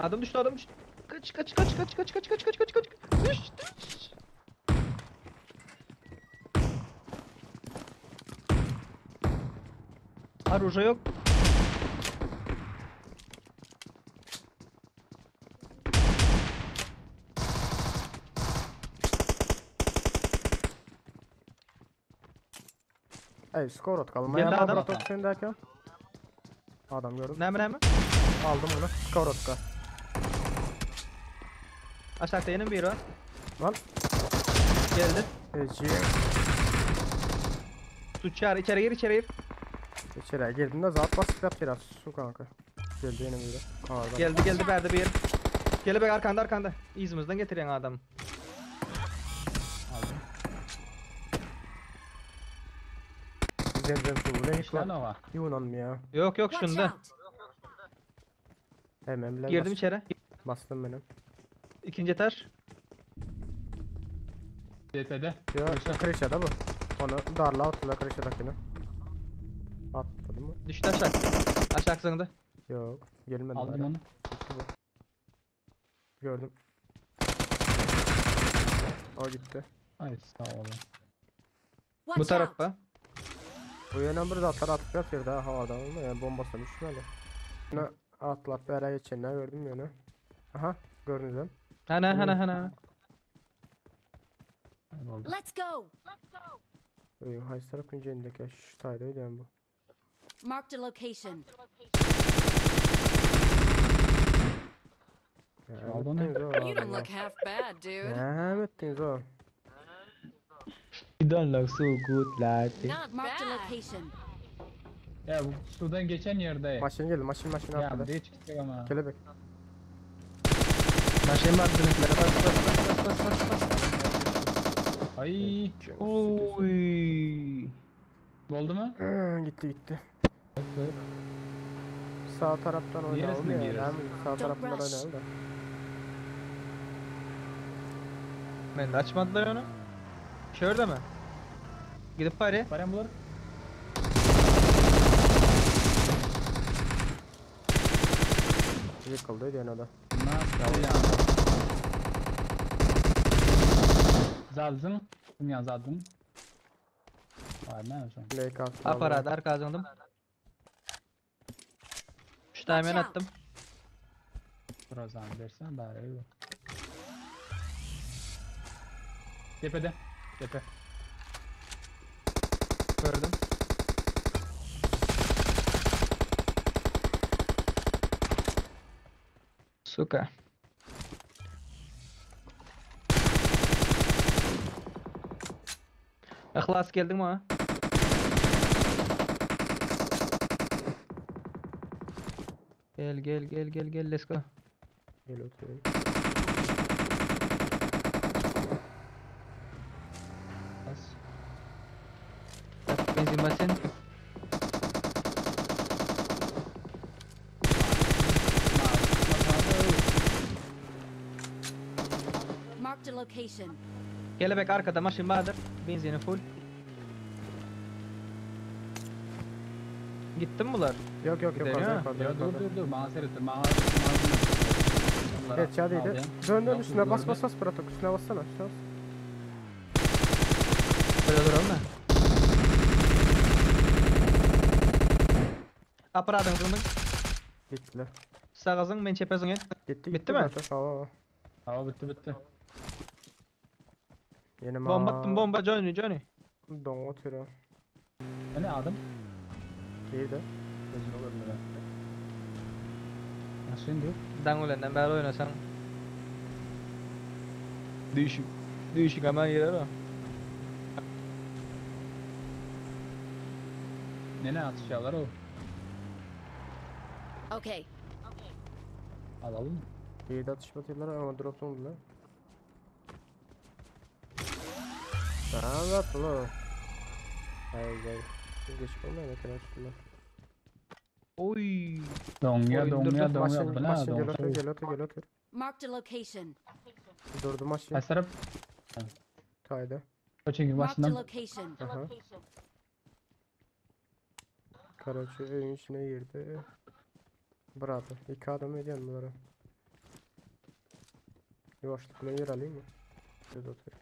Adam düşdi, adam düşdi. Kaç kaç kaç kaç kaç kaç kaç kaç kaç kaç. Düş düş. Оружие yok. Ey skor atkalım. Geldi Ya adam. bratok sendeki. Adam gördüm. Näme näme? Aldım onu. Skor atka. Aşağıda yeni biri var. Lan. Geldi. Eci. Su çağır içeri gir içeri gir. İçeri girdim de zat basıp yap biraz. Su kanka. Geldi yine biri. Aa, Geldi geldi berdi bir. Gele bek arkanda arkanda. İzimizden getirýän adam. Aldım. Zemzem su. Ne İşler lan? ne var? Yunan mı ya? Yok yok Watch şunda. out! Hemen bile Girdim bas- içeri. Bastım benim. İkinci etaj. Tepede. Yo, kreşada bu. Onu darla attılar kreşadakini. Atladı mı? Düştü aşağı. Aşağı zıngdı. Yok. Gelmedi. Aldım hala. onu. Gitti bu. Gördüm. O gitti. Ay sağ olun. Bu Watch out! tarafa. Bu yönden bir atlar atıp yatıyor daha havada ama yani bombasına düşmedi. Ne atlat bir ara geçenler gördüm yönü. Aha gördünüz mü? Hana hana hana. Oldu. Let's go! Öyle hays taraf güncelindeki şu tayda öyle bu. Marked a location. Aldı onu. You don't look half bad, dude. Ne ettiniz o? You don't look so good like. Not Marked a location. Ya bu sudan geçen yerde. Maşın geldi maşın maşın Ya arkada. diye çıkacak ama. Kelebek. Maşın var bizimkilere bas bas bas bas bas bas. Ay. Oy. Oldu mu? Gitti gitti. Sağ taraftan oynayalım Neresinden ya. gireriz? Değil mi? Sağ tarafından rush. oynayalım da. Ben de açmadılar onu. Şurada mı? Gidip bari. Param bulur. Yıkıldı diyen o da. Nasıl ya? Zaldın. Kim yan zaldın? Var ne olsun? LK Aparat arka kazandım. 3 tane ben Watch out. attım. Birazdan versen daha iyi olur. Tepede. Tepe. Gördüm. Suka. Ikhlas geldin mi ha? Gel gel gel gel gel let's go. Gel oturayım. Bas. Bak, Benzin basın. Marked a location. Kelebek arkada maşın vardır. Benzini full. Gitti mi bunlar? Yok yok yok. Gidelim Yukarıda ha. yukarıda Ya dur yukarıda. dur dur. Bana seyrettir. Bana Evet çadıydı. Dön dön üstüne bas bas bas Bratok üstüne bassana üstüne bas. Böyle duralım da. Aparatın zımın. Gittiler. Sağ azın ben çepezin. Gitti gitti. Bitti mi? Bratok. Hava hava. Hava bitti bitti. Yine Bomba attım bomba Johnny Johnny. Don oturuyor. Ne adım? İyi de. Gözünü görmüyor. Nasıl indi? Dangulenden beri oynasan. Düşük. Düşük hemen girer o. Ne ne atışıyorlar o? Okay. Alalım mı? İyi de atış atıyorlar ama drop oldular. Ne yaptın o? Hayır hayır. Geç olmuyor ne kadar üstüne. Oy. Donya Oyun donya durdu. donya. Maşın Bu ne maşın gel don? otur gel otur gel otur. Marked a location. Durdu maşın. Hasarıp. Kaydı. Çünkü Marked a başından location. Aha. Karaçı evin içine girdi. Bravo. İki adam ediyorum bunlara. Ýuwaşlyk bilen ýöräliňmi? Düz otur.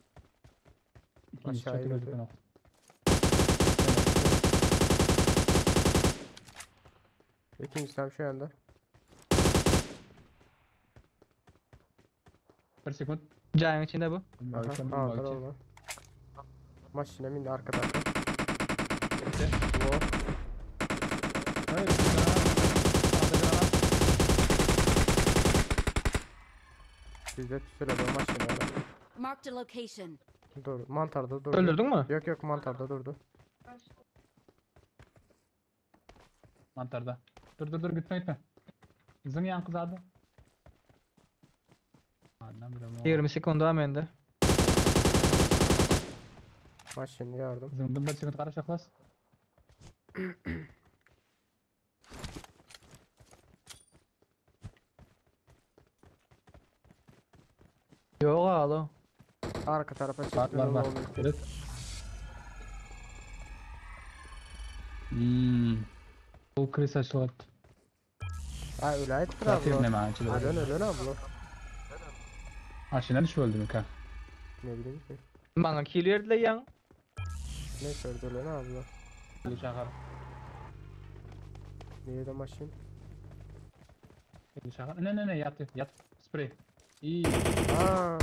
İkinci Aşağı çatı inildi. gözüken ok. İkinci tam şu ýanda. Bir sekund. Jaýyň içinde bu. Aha, aldyr onu. Maşyna mindi arka tarapa. Bitti. Wo. Hayır, granat. Sağda granat. Bizde tüsüledi o maşyna. Marked a location. Dur, mantarda durdu. Öldürdün mü? Yok yok mantarda durdu. Mantarda. Dur dur dur gitme gitme. Zın yan kızardı. Anlam bilmem. 20 sekund daha mende. Maşyny yardım. Zındım bir sekund karış yaklas. Yok alo. Arka tarafa Var çekti. var var. Evet. Hmm. Bu kriz açıldı. Ha öyle Zaten abla. ne mançıda. Ölen ölen abla. Aşağıdan düşürdü mü ka? Ne bileyim ki. Bana kill verdiler yan. Neyse öldü ölen abla. Şahar. Niye de maşın? Şahar. Ne ne ne yat yat. Sprey. İyi. Aa.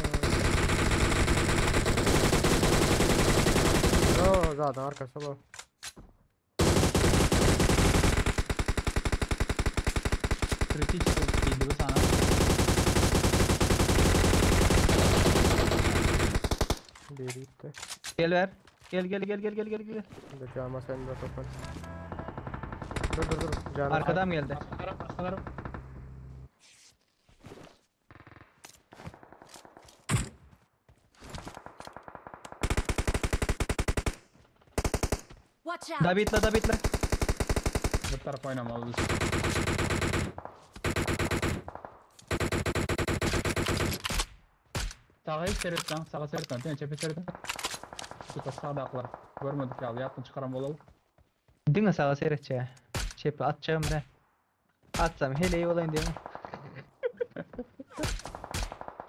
Yo zaten arkası bu. Kritik iyiydi bu sana. Biri gitti. Gel ver. Gel gel gel gel gel gel gel. Dur cama sen de topun. Dur dur dur. Canım. Arkadan geldi. Başka taraf başka taraf. Watch out! David'le David'le. Bir taraf oynamalı. Sağa hiç seyretsen, sağa seyretsen, sen çepe seyretsen. Süper sağda aklar. Görmedik ya, yaptın çıkaran olalım. Diňe sağa seyretçe. Çepe atacağım da. Atsam hele iyi olayım diye.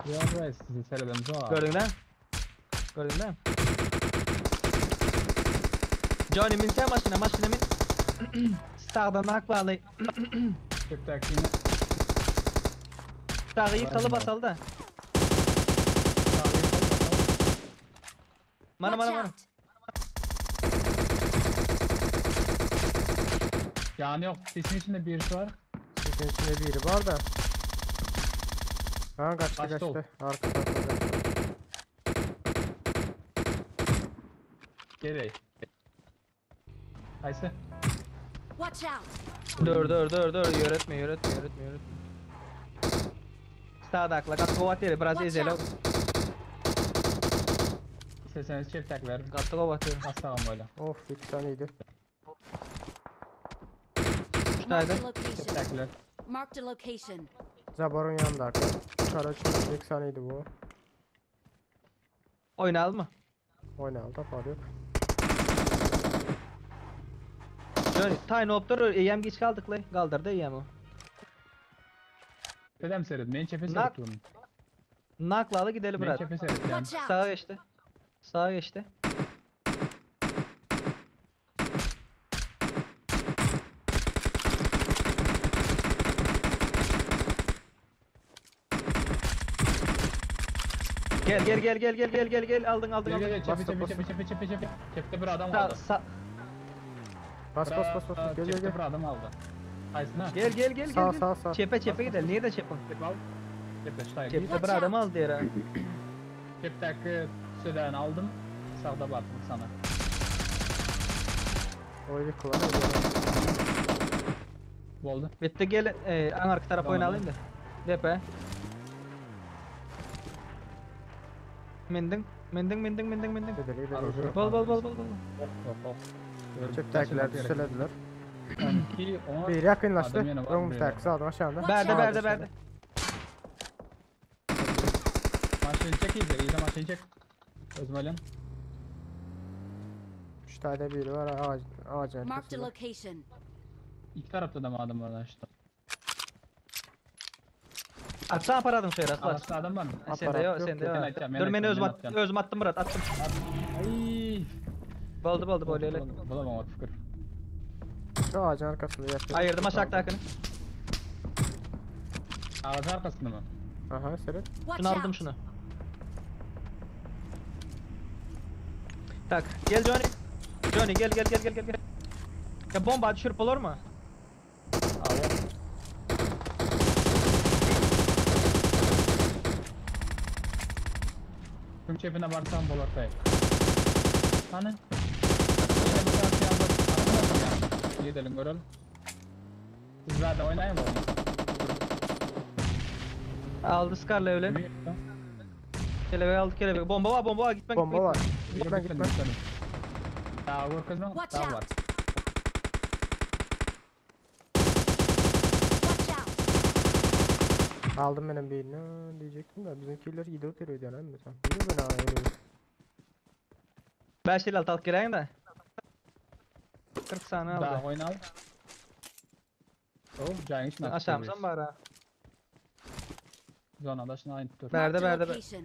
Ya reis sizi seyredelim sonra. Gördün lan? Gördün lan? Johnny min sen maşına maşına min. Sağdan hak bağlı. Çepteki yine. Sağı yıkalı basalı da. Sağa yıkalı basalım. Mana mana Watch mana. out! Yani yok, sesin içinde birisi var. Sesin içinde biri var da. Ha kaçtı Kaçtı o. kaçtı. Arka tarafta kaçtı. Geri. Kaysı. Watch out! Dur dur dur dur yönetme yönetme yönetme yönetme. Sağda akla kat kovat yeri biraz Watch ezeli. out! İsterseniz çeptek ver. Kat kovat yeri. Aslan böyle. Of iki taneydi. Üç tane Marked de. a location. Çeptekler. Marked a location. Zabor'un yanında arka. Kara çıktı. İki taneydi bu. Oyna alma. Oyna aldı yok. Johnny tiny hop dur EM geç kaldık lan. Kaldırdı EM o. Dedem seyret. Men çepe Nak- seyret Naklalı gidelim Men bırak. çepe seyret yani. Watch out! Sağa geçti. Sağa geçti. Gel gel gel gel gel gel gel gel aldın aldın Gel aldın. gel gel çepe Bastı, çepe bastı. çepe çepe çepe çepe. Çepte bir adam Sağ, aldı. sağ. Bas bas bas bas. Gel gel Çepte gel. bir adam aldı. Kaysına. Gel gel gel Sağ gel. sağ sağ. Çepe çepe gidelim. Niye de çepe? Çepe al. Çepe ştay. Çepte bir adam aldı yere. Çepteki söden aldım. Sağda baktım sana. Oyunu kullanıyor. Boldu. Bitti gel e, an arka tarafa Tamam. oynayalım da. Depe. Mindin. Mindin mindin mindin mindin. Gidelim gidelim. Arı- gidelim. Bol bol bol bol bol. Hop hop. Çeptekiler düzelediler. 12, 10. Biri yakınlaştı. Adam yine var, Önümüzdeki sağdan aşağıda. Berde Sağda berde dışarıda. berde. Maşını çek iyice. İyice maşını çek. Özmelin. Üç tane biri var ağaç, ağacın Marked a arkasında. location. İki tarafta da mı adam var lan işte. Atsana aparadyň şu ýere, Akbar. Ağaçta adam var mı? Sende Aparat ýok, ýok sende ki. Men ýok. atacağım, men Dur men atacağım, özüm ben at, atacağım. özüm attım Murat, attım. Ay. Boldy boldy bolýar. Bulamam o tükür. Şu ağacın arkasında yatıyor. Ayırdım aşağıdakini. Ağacın arkasında mı? Aha seret. Watch Şunu aldım out! şunu. Tak, gel Johnny. Johnny gel gel gel gel gel gel. Ya bomba düşürüp olur mu? Abi. Tüm çepine barsam bolartayım. Hani? Yine bir tane şey aldım. Arkadaşlar ya. Gidelim görelim. Sizler de oynayın mı? Aldı Scar'la öyle. Kelebeği aldı kelebeği. Bomba var bomba var gitme gitme. Bomba var. gitme. Gitme gitme. Daha vur kızım. Watch Daha var. out! Watch out! Aldım benim birini diyecektim de bizimkiler gidiyor oturuyor diyor lan mesela. Biliyor ben öyle. 5 el alıp geleyim de. 40 saniye Daha aldı. oynal. Oh, cayın içine Aşağımızdan var ha. Zona daşına aynı dur. Nerede Marked a nerede? location.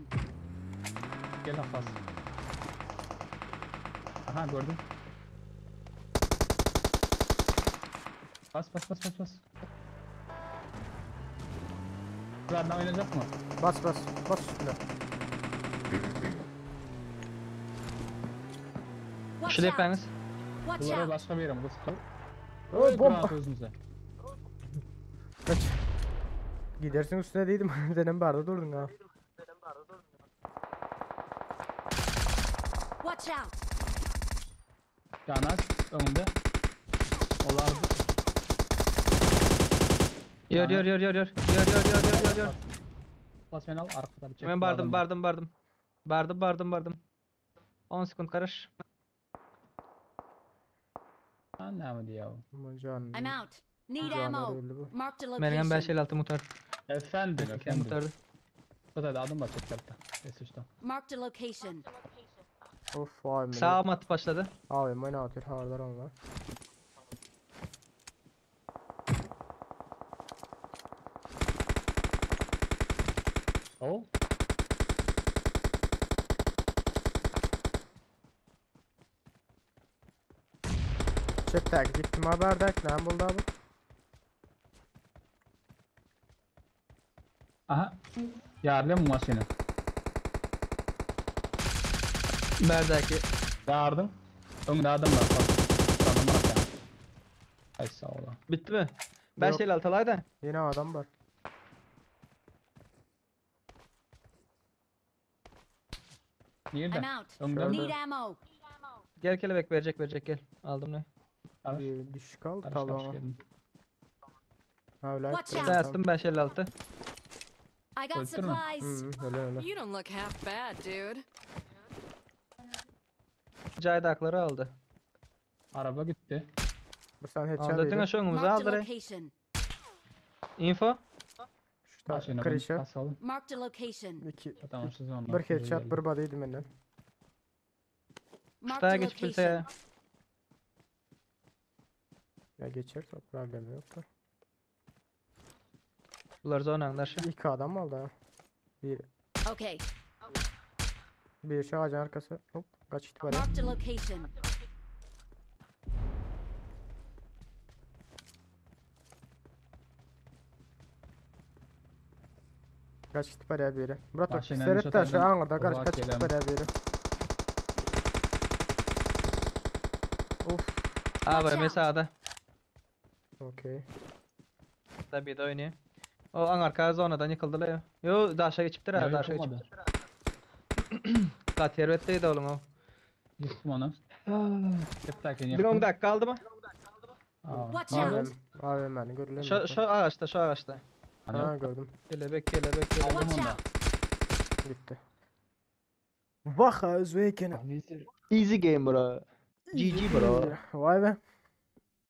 Gel hafaz. Aha gördüm. Bas bas bas bas bas. Zaten oynayacak mı? Bas bas bas üstüne. Watch Şu out! depeniz. Watch Bunlara out! başka bir yere mi? Kız. Oy bomba. Granat özümüze. Kaç. Gidersin üstüne değildim. Senin barda durdun ha. Watch out! Canas önünde. Onlar Yör yör yör yör yör. Yör yör yör yör yör yör. Bas beni al arkada bir çek. Ben bardım bardım bardım. Bardım bardım bardım. 10 sekund karış. Anlamadı ya. Aman canım. I'm out. Need Canlar ammo. öldü bu. Marked a Meryem 5 location. el altı mutar. Efendim efendim. Mutardı. Zaten adım var çek tarafta. S3'te. Marked a location. Of vay be. Sağ atıp başladı. Abi ne atıyor hardar onlar. Oh. Çepteki gittim haberdek. Ne buldu abi? Aha. Yardım maşını. Berdaki. Yardım. Önünde adım var. Bak. Adım var ya. Ay sağ ol. Bitti mi? 5 Yok. el altı alaydı. Yine adam var. Nerede? I'm out. Önünde mi? Need ammo. Gel kelebek verecek verecek gel. Aldım ne? Karış. Bir düşük kaldı Karış karış talona. geldim. Ha öyle. Watch ettim, out. Ben tamam. attım 5 el altı. I got Öldü mü? supplies. Hı, öyle öyle. You don't look half bad, dude. Caydakları aldı. Araba gitti. Bu sen headshot Aldı yedin. diňe şoňumuzu Marked a aldy. location. Info. Şu ta Maşını kreşe. Basalım. Marked a location. İki. Tamam siz onlar. Bir headshot bir body'ydi benden. Marked Şuraya a geçip location. bilse. Ya geçer çok problem yok da. Bular zonanlar şu. İki adam aldı ha. Bir, Okay. bir şu ağacın arkası. Hop kaç itibariyle. Marked a location. Kaç itibariyle biri. Murat bak Maşinanın seyret de şu çatardan anlarda kaç ufak kaç gelen. itibariyle biri. Of. Abi Watch out. mesada. Okey. Tabii de oynuyor. O an arka zonadan yıkıldılar ya. Yo daşa geçiptir ha daşa geçip. Yıkılmadı. Kat yervetteydi oğlum o. Yıktım onu. Hep Bir 10 dakika kaldı mı? Watch out. AVM, AVM'ni görülemiyor. Şu, şu ağaçta şu ağaçta. Ha gördüm. Kelebek kelebek kelebek. Aldım Watch onu da. out. Gitti. Vaka özveyken. Easy game bro. GG bro. Vay be.